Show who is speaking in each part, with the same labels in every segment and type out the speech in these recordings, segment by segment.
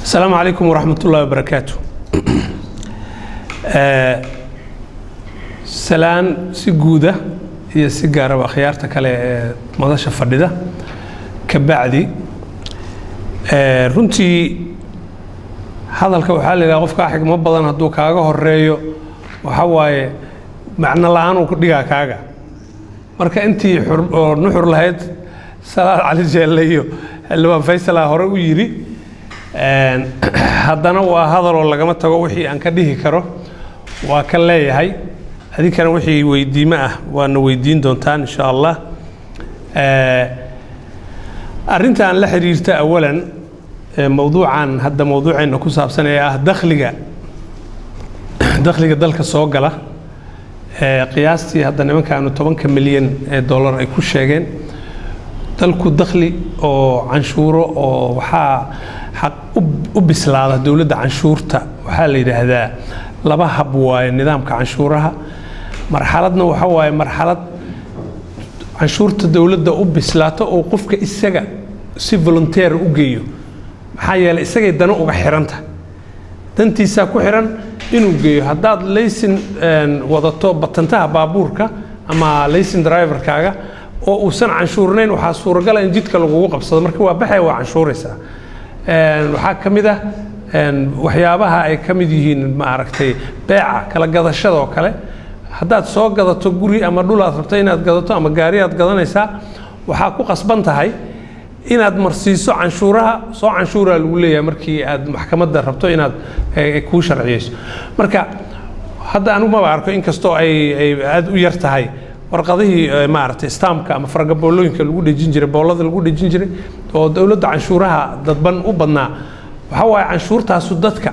Speaker 1: Asalaamu calaykum waraxmat ullahi wabarakaatu. Salaan si guuda iyo si gaaraba akhyaarta kale ee madasha fadhida ka bacdi, runtii hadalka waxaa la yidhaha qofkaa xigmo badan hadduu kaaga horeeyo, waxa waaye macno la-aan uu ku dhigaa kaaga. Marka intii oo nuxur lahayd Salaad Cali Jeelle iyo Xildhibaan Faysalaa hore u yidhi, haddana waa hadaloo lagama tago. Wixii aan ka dhihi karo waa ka leeyahay, adinkana wixii weydiimo ah waana weydiin doontaan insha Allah. Arrintan la xiriirta awalan mowduucan hadda mowduuceenna ku saabsan ee ah dakhliga dalka soo gala, qiyaastii hadda nimankaanu 10-ka milyan ee dollar ay ku sheegeen. Dalku dakhli oo canshuuro oo waxaa xaq u bislaada dowladda. Canshuurta waxaa la yidhaahdaa laba hab waaye nidaamka canshuuraha. Marxaladna waxa waaye marxalad canshuurta dowladda u bislaato oo qofka isaga si volunteer u geeyo, maxaa yeelay isagay dano uga xiranta, dantiisaa ku xiran inuu geeyo. Haddaad laysin wadato batantaha baabuurka ama laysin driverkaaga oo uusan canshuurnayn, waxaa suuragala in jidka lagugu qabsado. Marka waa baxay, waa canshuuraysaa. Waxaa ka mid ah waxyaabaha ay ka mid yihiin, maaragtay, beeca kala gadashada oo kale. Haddaad soo gadato guri ama dhul aad rabto inaad gadato ama gaari aad gadanaysaa, waxaa ku qasban tahay inaad marsiiso canshuuraha. Soo canshuuraa lagu leeyahay markii aad maxkamadda rabto inaad kuu sharciyeyso. Marka hadda anigu maba arko, inkastoo ay aada u yar tahay warqadihii, maaragtay, stampka ama faragaboolooyinka lagu dhejin jiray, boolada lagu dhejin jiray oo dowladda canshuuraha dadban u badnaa. Waxaa waaye canshuurtaasu dadka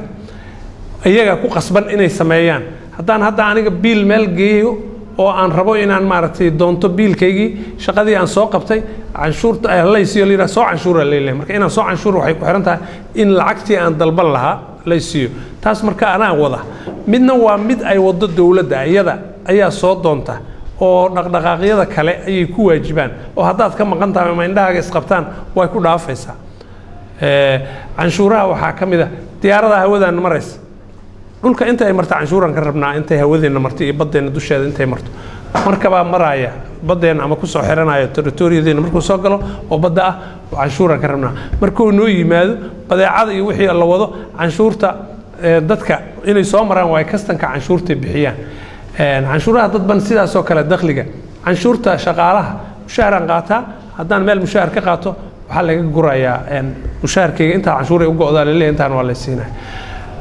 Speaker 1: iyaga ku qasban inay sameeyaan. Haddaan hadda aniga biil meel geeyo oo aan rabo inaan, maaragtay, doonto biilkaygii shaqadii aan soo qabtay, canshuurta laysiiyo la yidhaha, soo canshuura leeyahay. Marka inaan soo canshuur waxay ku xiran tahay in lacagtii aan dalban lahaa laysiiyo. Taas marka anaa wada. Midna waa mid ay wado dowladda, iyada ayaa soo doonta oo dhaqdhaqaaqyada kale ayay ku waajibaan, oo haddaad ka maqan tahay ama indhahaaga isqabtaan way ku dhaafaysaa. Canshuuraha waxaa ka mid a diyaaradaha hawadaan maraysa, dhulka inta ay marta canshuuraan ka rabnaa. Intay hawadeenna marto iyo baddeenna dusheeda intay marto, markabaa maraaya baddeenna ama kusoo xiranaya territoryadeena, markuu soo galo oo badda ah canshuuraan ka rabnaa. Markuu noo yimaado badeecada iyo wixii la wado, canshuurta dadka inay soo maraan waa kastanka canshuurtay bixiyaan. Canshuuraha dadban sidaasoo kale. Dakhliga canshuurta shaqaalaha, mushaharaan qaataa, haddaan meel mushahar ka qaato waxaa laga gurayaa mushaharkayga intaa canshuuray u go'daa laleeyahay, intaan waa la siinaya.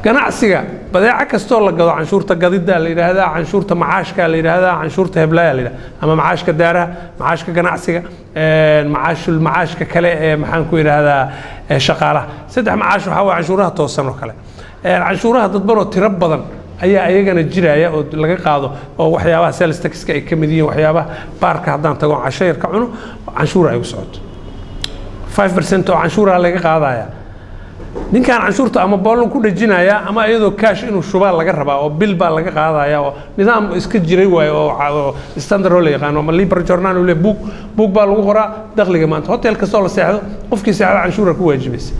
Speaker 1: Ganacsiga badeeco kastoo la gado canshuurta gadidaa la yidhaahdaa, canshuurta macaashkaa la yidhaahdaa, canshuurta heblaaya la yidhahdaa, ama macaashka daaraha, macaashka ganacsiga, macaashul macaashka kale ee maxaan ku yidhaahdaa shaqaalaha. Saddex macaash waxaa waa canshuuraha toosan oo kale. Canshuuraha dadbanoo tiro badan ayaa ayagana jiraya oo laga qaado, oo waxyaabaha sales taxka ay ka mid yihiin, waxyaabaha baarka haddaan tago casho yar ka cuno canshuura ay u socoto, 5% oo canshuuraha laga qaadaya. Ninkan canshuurta ama boolon ku dhejinaya ama iyadoo cash inuu shubaa laga rabaa oo bil baa laga qaadaya, oo nidaam iska jiray waayo oo standard oo la yaqaano ama libro journal uu leeyahay, buug baa lagu qoraa dakhliga. Maanta hotel kastoo la seexdo, qofkii seexdo canshuura ku waajibaysa.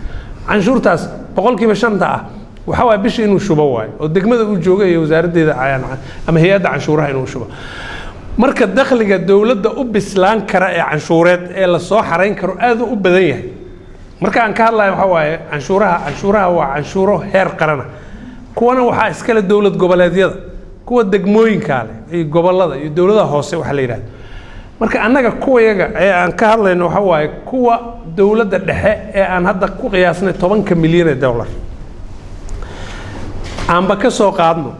Speaker 1: Canshuurtaas 5% ah waxaa waaya bishii inuu shubo waayo oo degmada uu jooga iyo wasaaraddeeda ama hay-adda canshuuraha inuu shubo. Marka dakhliga dowladda u bislaan kara ee canshuureed ee lasoo xarayn karo aad u badan yahay. Marka aan ka hadlayo waxaa waaye canshuuraha, canshuuraha waa canshuuro heer qarana, kuwana waxaa iskale dowlad goboleedyada, kuwa degmooyinka leh iyo gobollada iyo dowladaha hoose waxa la yidhahdo. Marka annaga kuwayaga ee aan ka hadlayno waxaa waaye kuwa dowladda dhexe ee aan hadda ku qiyaasnay 10-ka milyan ee dollar. Aanba ka soo qaadno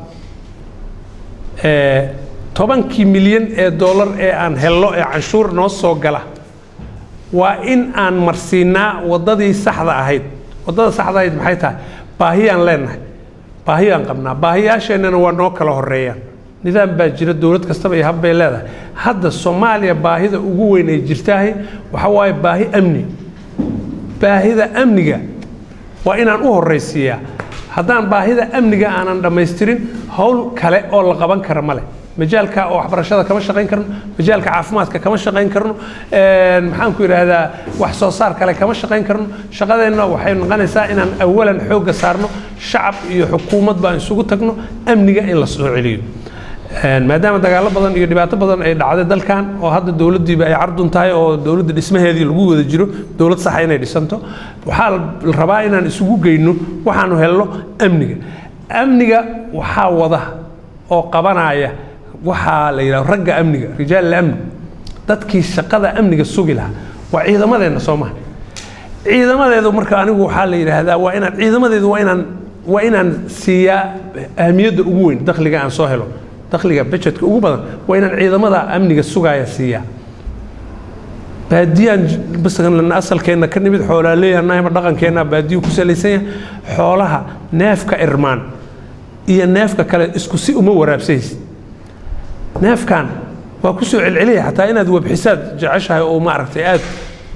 Speaker 1: 10-kii milyan ee dollar ee aan helno ee canshuur noo soo gala, waa in aan marsiinaa waddadii saxda ahayd. Waddada saxda ahayd maxay tahay? Baahiyaan leenahay, baahiyaan qabnaa, baahiyaasheennana waa noo kala horeeyaan. Nidaam baa jira, dowlad kastaba iyo hab bay leedahay. Hadda Soomaaliya baahida ugu weyn ay jirtaahi waxa waaye baahi amni. Baahida amniga waa inaan u horraysiiyaa. Haddaan baahida amniga aanan dhammaystirin, howl kale oo la qaban kara ma leh. Majaalka oo waxbarashada kama shaqayn karno, majaalka caafimaadka kama shaqayn karno, maxaan ku yidhaahdaa, wax soo saar kale kama shaqayn karno. Shaqadeenna waxay noqonaysaa inaan awalan xoogga saarno, shacab iyo xukuumad baan isugu tagno, amniga in la soo celiyo, maadaama dagaallo badan iyo dhibaato badan ay dhacday dalkan, oo hadda dowladdiiba ay cardun tahay oo dowladda dhismaheedii lagu wada jiro, dowlad saxa inay dhisanto. Waxaa la rabaa inaan isugu geyno waxaanu helno amniga. Amniga waxaa wada oo qabanaya waxaa la yidhaha ragga amniga, rijaal amni, dadkii shaqada amniga sugi lahaa waa ciidamadeenna, soo maha? Ciidamadeedu marka anigu waxaa la yidhaahdaa waa inaan ciidamadeedu waa inaan siiyaa ahmiyadda ugu weyn. Dakhliga aan soo helo, dakhliga budgetka ugu badan, waa inaan ciidamada amniga sugaaya siiyaa. Baadiyaan masalan asalkeenna ka nimid, xoolaaleeyahanahayma, dhaqankeenna baadiyu ku salaysan yahay. Xoolaha neefka irmaan iyo neefka kale isku si uma waraabsaysid. Neefkan waa ku soo celceliya xataa inaad wabxisaad jeceshahay oo maaragtay aad,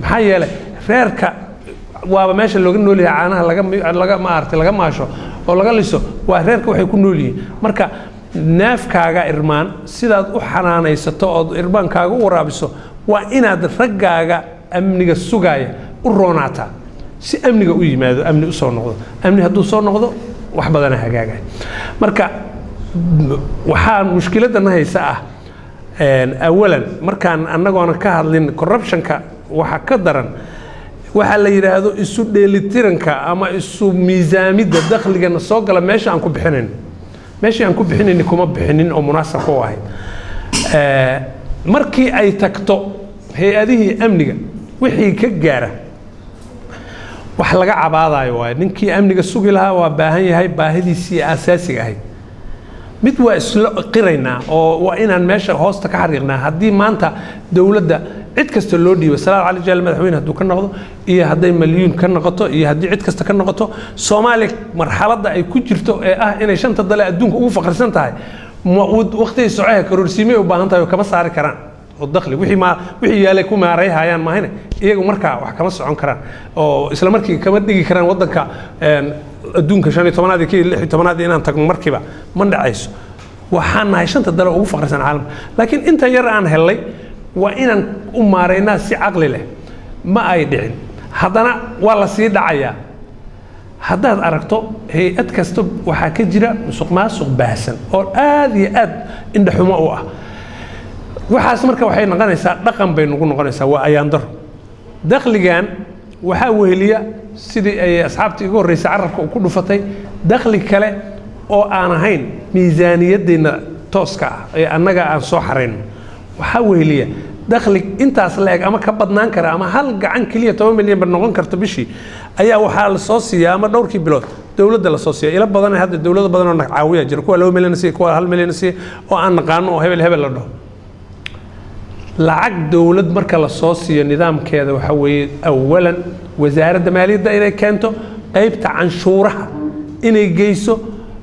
Speaker 1: maxaa yeelay reerka waaba meesha looga nool yahay, caanaha laga maaragtay laga maasho oo laga liso waa reerka waxay ku nool yihiin. Marka neefkaaga irmaan sidaad u xanaanaysato ood irmaankaaga u waraabiso, waa inaad raggaaga amniga sugaaya u roonaataa, si amniga u yimaado, amni usoo noqdo. Amni hadduu soo noqdo, wax badana hagaagaya. Marka waxaa mushkiladana haysa ah, awalan markaan annagoona ka hadlin corruptionka, waxa ka daran waxaa la yidhaahdo isu dheelitiranka ama isu miisaamidda dakhligana soo gala. Meesha aan ku bixinayno, meeshii aan ku bixinayni kuma bixinin oo munaasabka u ahayd. Markii ay tagto hay-adihii amniga, wixii ka gaara wax laga cabaadayo waayo. Ninkii amniga sugi lahaa waa baahan yahay, baahidiisii asaasiga ahayd. Mid waa isla qiraynaa oo waa inaan meesha hoosta ka xariiqnaa: haddii maanta dowladda cid kasta loo dhiibo, Salaad Cali Jaal madaxweyne hadduu ka noqdo, iyo hadday malyuun ka noqoto, iyo haddii cid kasta ka noqoto, Soomaaliya marxaladda ay ku jirto ee ah inay shanta dale adduunka ugu faqrisan tahay, waqtigay socoha karoorsiimay u baahan tahay oo kama saari karaan oo dakhli wixii maa wixii yaalay ku maarayhayaan maahine, iyagu markaa wax kama socon karaan oo isla markii kama dhigi karaan waddanka adduunka 15aad iyo kii 16aad inaan tagno markiiba ma dhacayso. Waxaan nahay shanta dale ugu faqrisan caalamka, laakiin inta yar aan helay waa inaan u maaraynaa si caqli leh. Ma ay dhicin, haddana waa la sii dhacayaa. Haddaad aragto hay-ad kasta waxaa ka jira musuq maasuq baahsan oo aad iyo aad indhaxumo u ah. Waxaas marka waxay noqonaysaa dhaqan bay nagu noqonaysaa, waa ayaan daro. Dakhligan waxaa weheliya, sidii ay asxaabta igu horreysay carabka ku dhufatay, dakhli kale oo aan ahayn miisaaniyaddeenna tooska ah ee annaga aan soo xarayno. Waxaa weheliya dakhli intaas la eg ama ka badnaan kara, ama hal gacan keliya 10 milyan ba noqon karta bishii, ayaa waxaa la soo siiyaa ama dhowrkii bilood dowladda la soo siiya. Ilo badan hadda dowlado badan oo na caawiya jira, kuwa 2 milyan siiya, kuwa 1 milyan siiya oo aan naqaano oo hebel hebel la dhaho. Lacag dowlad marka la soo siiyo, nidaamkeeda waxaa weeye awalan wasaaradda maaliyadda inay keento qaybta canshuuraha, inay geyso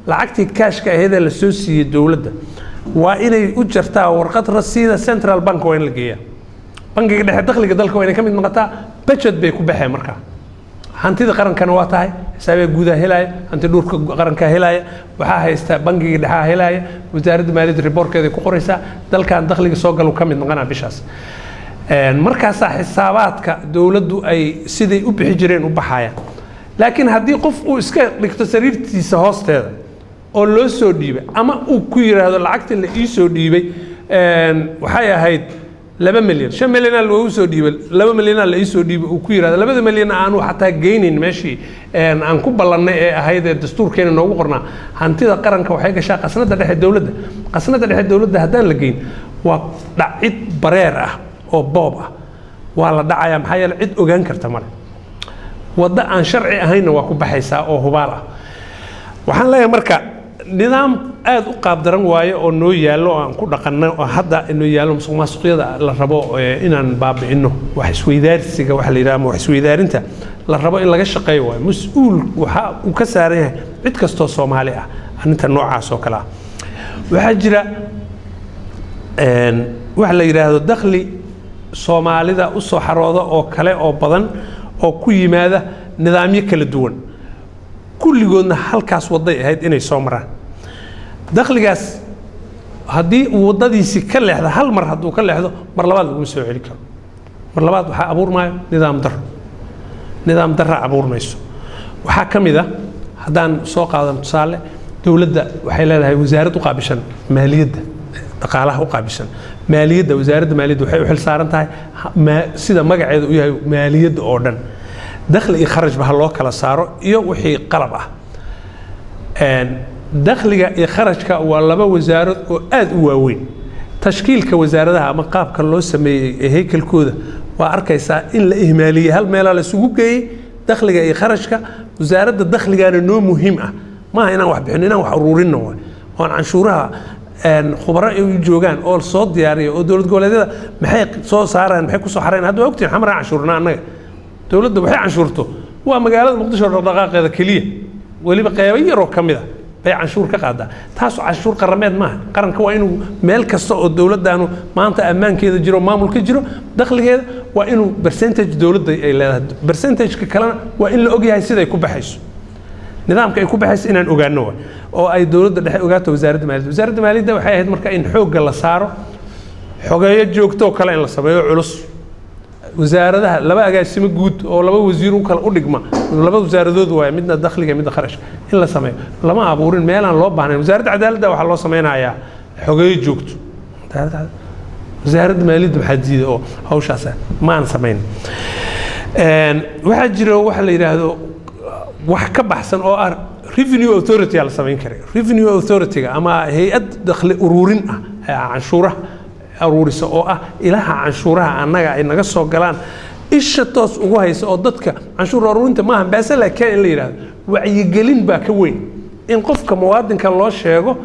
Speaker 1: lacagtii kaashka ahayd ee la soo siiyey dowladda. Waa inay u jartaa warqad rasiida central bank, waa in la geeyaa bangiga dhexe. Dakhliga dalka waa inay ka mid noqotaa, budget bay ku baxeen. Markaa hantida qarankana waa tahay, xisaabiya guudaa helaya, hanti dhowrka qarankaa helaya, waxaa haysta bangiga dhexaa helaya, wasaaradda maaliyadda reportkeeda ku qoraysaa. Dalkan dakhliga soo galu ka mid noqonaa bishaas. Markaasaa xisaabaadka dowladdu ay siday u bixi jireen u baxayaan. Laakiin haddii qof uu iska dhigto sariirtiisa hoosteeda oo loo soo dhiibay, ama uu ku yidhaahdo lacagtii la ii soo dhiibay waxay ahayd 2 milyan, 5 milyanaa loogu soo dhiibay, 2 milyanaa la ii soo dhiibay, uu ku yidhahdo 2da milyan aanu xataa geynayn meeshii aan ku ballannay ee ahayd ee dastuurkeena noogu qornaa, hantida qaranka waxay gashaa qasnada dhexe dowladda. Qasnada dhexe dowladda haddaan la geyn, waa dhacid bareer ah oo boob ah, waa la dhacayaa. Maxaa yeele cid ogaan karta male, waddo aan sharci ahaynna waa ku baxaysaa oo hubaal ah. Waxaan leeyahay marka nidaam aada u qaabdaran waaye oo noo yaallo oo aan ku dhaqanno oo hadda inoo yaallo. Musuq maasuqyada la rabo inaan baabi'ino, wax isweydaarsiga waxa la yidhaha ama wax isweydaarinta la rabo in laga shaqeeyo waayo. Mas-uul waxa uu ka saaran yahay cid kastoo Soomaali ah arrinta noocaas oo kale ah. Waxaa jira waxa la yidhaahdo dakhli Soomaalida u soo xarooda oo kale oo badan oo ku yimaada nidaamyo kala duwan, kulligoodna halkaas waday ahayd inay soo maraan dakhligaas. Haddii uu waddadiisii ka leexdo hal mar, hadduu ka leexdo, mar labaad laguma soo celi karo. Mar labaad waxaa abuurmaayo nidaam daro, nidaam darra abuurmayso. Waxaa ka mid ah, haddaan soo qaadano tusaale, dowladda waxay leedahay wasaarad u qaabishan maaliyadda, dhaqaalaha u qaabishan maaliyadda. Wasaaradda maaliyadda waxay u xil saaran tahay, sida magaceeda u yahay, maaliyadda oo dhan, dakhli iyo kharashba ha loo kala saaro iyo wixii qalab ah. Dakhliga iyo kharashka waa laba wasaarad oo aad u waaweyn. Tashkiilka wasaaradaha ama qaabka loo sameeyey ee haykalkooda waa arkaysaa in la ihmaaliyey. Hal meelaa la isugu geeyey dakhliga iyo kharashka. Wasaaradda dakhligaana noo muhiim ah. Maaha inaan wax bixino, inaan wax ururinno waay, oon canshuuraha khubaro ay u joogaan oo soo diyaariya oo dowlad goboleedyada maxay soo saaraan, maxay kusoo xareen. Hadda waa ogtihin, Xamaraa canshuurnaa annaga. Dowladda waxay canshuurto waa magaalada Muqdisho dhaqdhaqaaqeeda keliya, weliba qeybo yaroo ka mid a bay canshuur ka qaadaa. Taasu canshuur qarameed maaha. Qaranka waa inuu meel kasta oo dowladdaanu maanta ammaankeeda jiro, maamul ka jiro, dakhligeeda waa inuu percentage dowladda ay leedahay, percentageka kalena waa in la ogyahay siday ku baxayso, nidaamka ay ku baxayso inaan ogaano waay, oo ay dowladda dhexe ogaato. Wasaaradda maaliyadda, wasaaradda maaliyadda waxay ahayd marka in xoogga la saaro, xogeeyo joogto oo kale in la sameeyo culus, wasaaradaha laba agaasimo guud oo laba wasiir u kala u dhigma, laba wasaaradood waaye, midna dakhliga, midna kharashka, in la sameeyo. Lama abuurin meelaan loo baahnayn. Wasaaradda cadaaladda waxaa loo sameynayaa xogeeyo joogto. Wasaaradda maaliyadda maxaa diida oo hawshaas maan samayn? Waxaa jira waxa la yidhaahdo wax ka baxsan oo ah revenue authority aa la samayn karay. Revenue authority-ga ama hay-ad dakhli ururin ah ee canshuuraha aruurisa, oo ah ilaha canshuuraha annaga ay naga soo galaan isha toos ugu haysa, oo dadka canshuur ururinta maaha baase, laakiin in la yidhaahdo wacyigelin baa ka weyn, in qofka muwaadinka loo sheego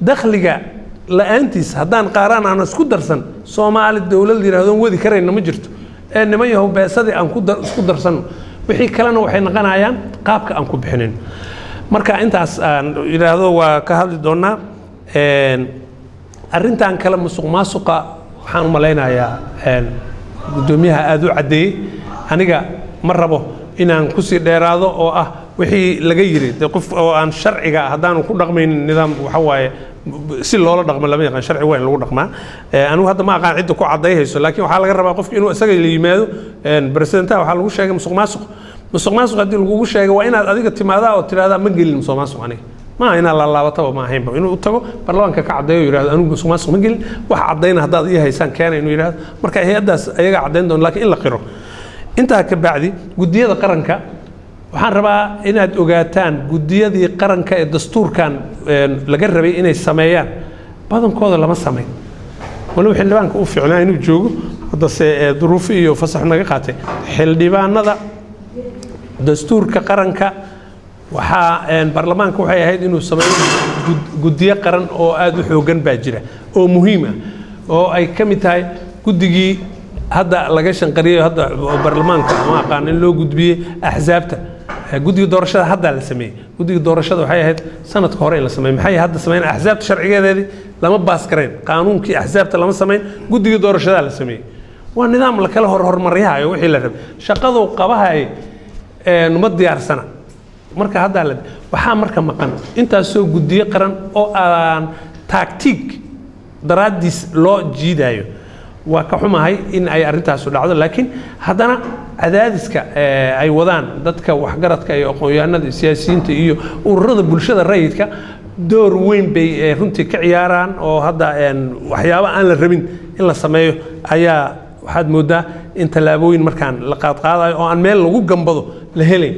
Speaker 1: dakhliga la-aantiis haddaan qaaraan aan isku darsan, Soomaali dowlad la yidhahdo wadi karayna ma jirto. Ee niman yahow, beesadii aan ku isku darsanno, wixii kalena waxay noqonayaan qaabka aan ku bixinin. Marka intaas aan yidhaahdo waa ka hadli doonaa. Arrintan kale, musuq maasuqa, waxaan u malaynayaa guddoomiyaha aada u caddeeyey. Aniga ma rabo inaan kusii dheeraado oo ah wixii laga yiri. Dee qof oo aan sharciga haddaanu ku dhaqmaynin, nidaam waxa waaye si loola dhaqmo lama yaqaan. Sharci waa in lagu dhaqmaa. Anigu hadda ma aqaan cidda ku caddayhayso, laakiin waxaa laga rabaa qofki inuu isaga la yimaado. Presidentaha waxaa lagu sheegay musuq maasuq. Musuq maasuq haddii lagugu sheegay, waa inaad adiga timaadaa oo tidhahdaa ma gelin musuq maasuq aniga. Maaha inaad laalaabataba, ma ahaynba inuu u tago baarlamaanka ka caddeeyo, yidhahdo anigu musuq maasuq ma gelin, wax caddayna haddaad ii haysaan keena inuu yidhahdo. Marka hay-addaas ayagaa caddayn doona, laakiin in la qiro. Intaa ka bacdi, guddiyada qaranka waxaan rabaa inaad ogaataan guddiyadii qaranka ee dastuurkan laga rabay inay sameeyaan badankooda lama samayn, walow xildhibaanka u fiicnaa inuu joogo haddase duruufo iyo fasax naga qaatay. Xildhibaanada dastuurka qaranka waxaa baarlamaanka waxay ahayd inuu sameeyo guddiyo qaran oo aada u xoogan baa jira oo muhiim ah, oo ay ka mid tahay guddigii hadda laga shanqariyay, hadda baarlamaanka ama aqaan in loo gudbiyey axsaabta. Guddiga doorashada haddaa la sameeyey. Guddiga doorashada waxay ahayd sanadka hore in la sameeyo. Maxay hadda sameyn? Axsaabta sharcigeedeedii lama baas garayn, qaanuunkii axsaabta lama samayn, guddiga doorashadaa la sameeyey. Waa nidaam la kala hormaryahayo wixii la rabay. Shaqadu qabahay ma diyaarsana. Marka haddaa la waxaa marka maqan intaasoo guddiyo qaran oo aan taagtiig daraaddiis loo jiidayo. Waa ka xumahay in ay arrintaasu dhacdo, laakiin haddana cadaadiska ay wadaan dadka waxgaradka iyo aqoon-yahanada iyo siyaasiyiinta iyo ururada bulshada rayidka door weyn bay runtii ka ciyaaraan, oo hadda waxyaabo aan la rabin in la sameeyo ayaa waxaad moodaa in tallaabooyin markaan la qaadqaadayo oo aan meel lagu gambado la helayn.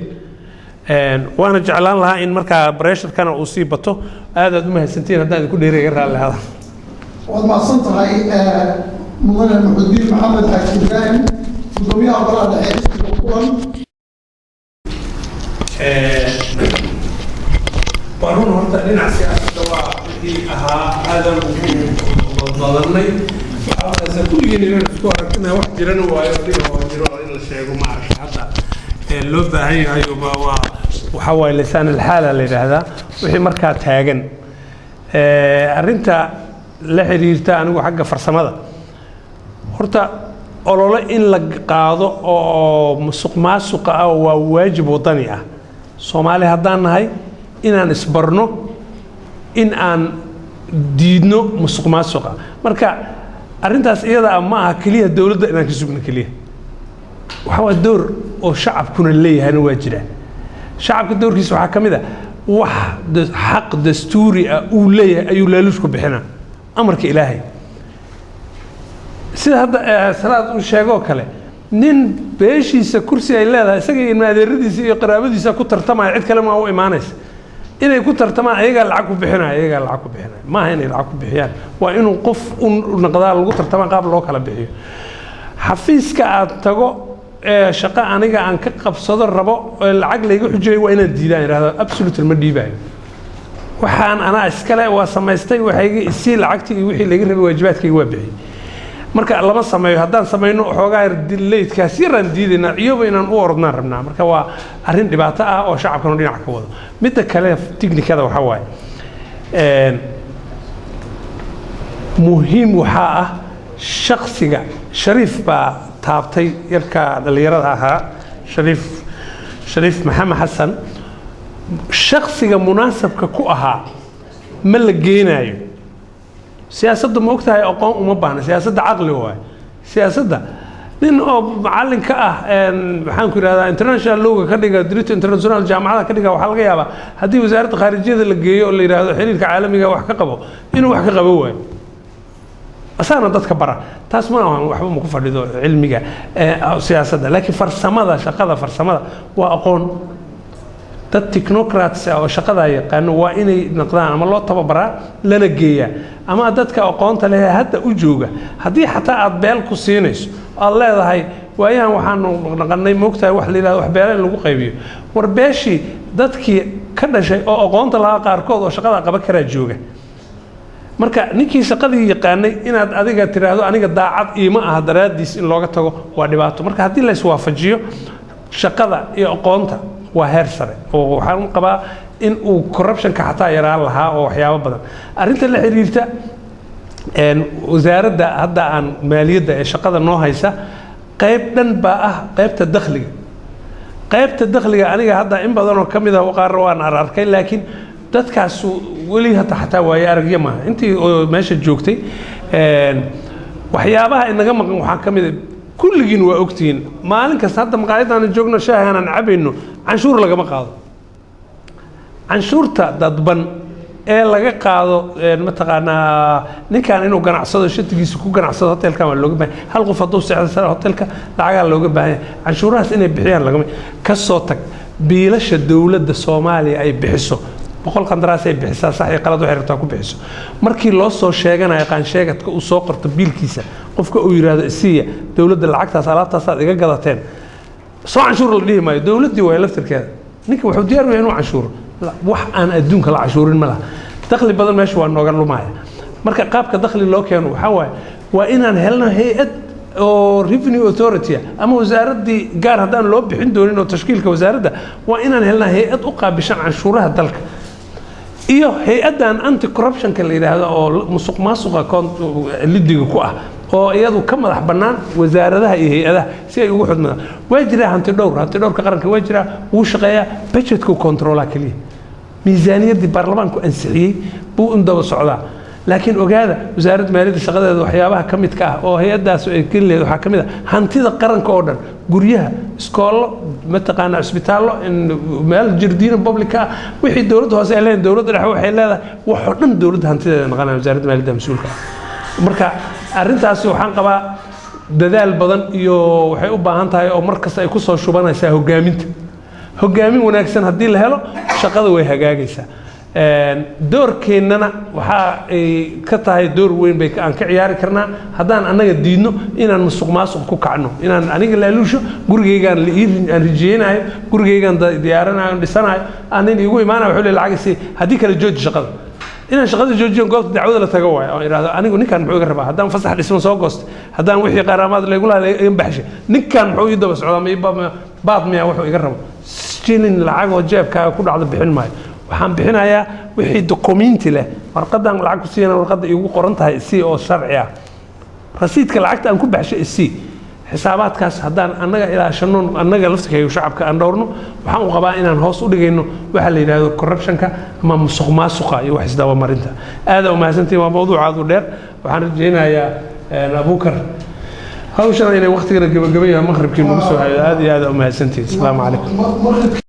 Speaker 1: Waana jeclaan lahaa in markaa pressurekana uu sii bato. Aad aad u mahadsantihiin. Haddaan idinku dheeriga iga raalli ahaada.
Speaker 2: Waad mahadsan tahay, mudane Muxudiin Maxamed Xaaji Ibraahim, gudoomiyaha golaha dhexe xisbiga Kulan.
Speaker 1: Waa run, horta dhinaca siyaasadda waa wixii ahaa aadan ugu badbadanay. Waxaa markaasa kulligeen inaan isku aragtina wax jirana waayo, dhiga oo jiro in la sheego maaragtay hadda ee loo baahan yahay waa waxaa waaye lisaan alxaala la yidhaahdaa wixii markaa taagan. Arrinta la xiriirta anigu xagga farsamada, horta olole in la qaado oo musuq maasuqa ah waa waajib wadani ah. Soomaali haddaan nahay, inaan isbarno in aan Diidno musuq maasuqa. Marka arrintaas iyada ah ma aha keliya dowladda inaan ka sugno keliya. Waxaa waa door oo shacabkuna leeyahayna waa jiraa. Shacabka doorkiisa waxaa ka mid ah wax xaq dastuuri ah uu leeyahay ayuu laaluushku bixinaa, amarka Ilaahay. Sida hadda Salaad uu sheegoo kale, nin beeshiisa kursi ay leedahay, isaga iyo ilma adeeradiisa iyo qaraabadiisa ku tartamaya, cid kale maa u imaanaysa inay ku tartamaan. Ayagaa lacag ku bixinaya, ayagaa lacag ku bixinaya. Maaha inay lacag ku bixiyaan, waa inuu qof u noqdaa lagu tartamaan, qaab loo kala bixiyo. Xafiiska aad tago ee shaqo aniga aan ka qabsado rabo ee lacag layga xujeeyo, waa inaan diidaan, idhahdo absolutely ma dhiibayo. Waxaan anaa iskale, waa samaystay, waxayga isii lacagtii iyo wixii laga rabay, waajibaadkayga waa bixiyey. Marka lama sameeyo. Haddaan samayno, xoogaa yar leydkaas yaraan diidaynaa, iyoba inaan u orodnaan rabnaa. Marka waa arrin dhibaato ah oo shacabkanu dhinac ka wado. Midda kale, tiknikada waxaa waaye, muhiim waxaa ah shaksiga. Shariif baa taabtay, yarka dhallinyarada ahaa, Shariif Maxamed Xasan. Shaksiga munaasabka ku ahaa ma la geenaayo siyaasadda. Ma ogtahay, aqoon uma baahna siyaasadda, caqli waaye siyaasadda. Nin oo macallin ka ah, maxaan ku yidhahdaa, international lawga ka dhiga, diritto international jaamacada ka dhiga, waxaa laga yaabaa haddii wasaaradda khaarijiyada la geeyo oo la yidhaahdo xiriirka caalamiga wax ka qabo, inuu wax ka qabo waayo, asaana dadka bara. Taas ma ahan, waxba ma ku fadhido cilmiga siyaasadda, laakiin farsamada shaqada, farsamada waa aqoon. Dad technocrats ah oo shaqadaa yaqaano waa inay noqdaan ama loo tababaraa lana geeyaa, ama dadka aqoonta leh hadda u jooga. Haddii xataa aad beel ku siinayso, aad leedahay waayahan waxaanu naqanay, moogtahay, wax la yidhahdo wax beela in lagu qaybiyo. War beeshii dadkii ka dhashay oo aqoonta lahaa qaarkood oo shaqada qaban karaa jooga. Marka ninkii shaqadii yaqaanay inaad adiga tiraahdo aniga daacad iima aha daraaddiis in looga tago waa dhibaato. Marka haddii la iswaafajiyo shaqada iyo aqoonta, waa heer sare oo waxaan qabaa in uu corruptionka xataa yaraan lahaa oo waxyaabo badan. Arrinta la xiriirta wasaaradda hadda aan maaliyadda ee shaqada noo haysa, qayb dhan baa ah qaybta dakhliga. Qaybta dakhliga aniga hadda in badan oo ka mid ah qaar waan ararkay, laakiin dadkaas weli hadda xataa waaye aragyo maaha intii oo meesha joogtay. Waxyaabaha inaga maqan waxaa ka mid ah, kulligiin waa ogtihiin, maalin kasta hadda maqaayadaan joogno, shaahan aan cabayno, canshuur lagama qaado. Canshuurta dadban ee laga qaado, mataqaanaa, ninkan inuu ganacsado, shatigiisa ku ganacsado hotelkan waa looga baahan. Hal qof hadduu seexdo sare hotelka, lacagaa looga baahan yahay. Canshuurahaas inay bixiyaan lagama. Ka soo tag biilasha dowladda Soomaaliya ay bixiso, 100 qandaraas ay bixisaa, sax iyo qalad waxay rabtaa ku bixiso. Markii loo soo sheeganayo, qaansheegadka uu soo qorto biilkiisa, qofka uu yidhaahdo isiiya dowladda lacagtaas, alaabtaasaad iga gadateen, soo canshuur la dhihi maayo. Dowladdii waay laftirkeeda. Ninka wuxuu diyaar u yahay inuu canshuuro. Wax aan adduunka la canshuurin ma laha. Dakhli badan meesha waa nooga lumaya. Marka qaabka dakhli loo keeno waxaa waaye waa inaan helno hay-ad oo revenue authority ah, ama wasaaraddii gaar haddaan loo bixin doonin oo tashkiilka wasaaradda, waa inaan helnaa hay-ad u qaabishan canshuuraha dalka iyo hay-addan anti corruptionka la yidhaahdo oo musuq maasuqa lidiga ku ah, oo iyadu ka madax bannaan wasaaradaha iyo hay-adaha si ay ugu xudmadaan. Waa jiraa hanti dhowr, hanti dhowrka qaranka waa jiraa, wuu shaqeeyaa, budgetku controlaa keliya, miisaaniyaddii baarlamaanku ansixiyey buu un daba socdaa. Laakiin ogaada, wasaaradda maaliyadda shaqadeeda waxyaabaha ka midka ah oo hay-addaas ay geli leed waxaa ka mid ah hantida qaranka oo dhan, guryaha, iskoollo, mataqaanaa, isbitaallo, meel jardiino public ah, wixii dowladda hoose ay leedahay, dowladda dhexe waxay leedahay, waxoo dhan dowladda hantideeda noqonaya, wasaaradda maaliyadda mas-uulka ah. Marka arrintaasi waxaan qabaa dadaal badan iyo waxay u baahan tahay oo mar kasta ay ku soo shubanaysaa hogaaminta. Hogaamin wanaagsan haddii la helo, shaqada way hagaagaysaa. Doorkeennana waxaa ay ka tahay door weyn bay aan ka ciyaari karnaa haddaan annaga diidno inaan musuq maasuq ku kacno, inaan aniga laaluusho, gurigaygaan la ii aan rijeynayo, gurigaygaan diyaaranayo, dhisanayo, aan nin iigu imaanayo wuxuu leeyahay lacag isii, haddii kale jooji shaqada. Inaan shaqada joojiyo, goobta dacwada la tago waayo oo idhaahdo anigu ninkan muxuu iga rabaa? Haddaan fasax dhismo soo goostay, haddaan wixii qaaraamaad laygula hadlay iga baxshay, ninkan muxuu ii daba socdaa? Ma ii baad miya wuxuu iga rabo? Shilin lacag oo jeebkaaga ku dhacdo bixin maayo. Waxaan bixinayaa wixii dukumiinti leh. Warqadan lacag ku siiyana, warqadda iigu qoran tahay isii oo sharci ah, rasiidka lacagta aan ku baxshay isii. Xisaabaadkaas haddaan annaga ilaashano, annaga laftirkayga shacabka aan dhowrno, waxaan u qabaa inaan hoos u dhigayno waxa la yidhaahdo corruptionka ama musuq maasuqa iyo wax isdabamarinta. Aada u mahadsantihin. Waa mawduuc aad u dheer. Waxaan rajaynayaa Abuukar hawshan inay waqtigana gabagaba yahay, maqribkii nagu soo hayo. Aad iyo aad u mahadsantihin. Asalaamu calaykum.
Speaker 2: Maqribkii.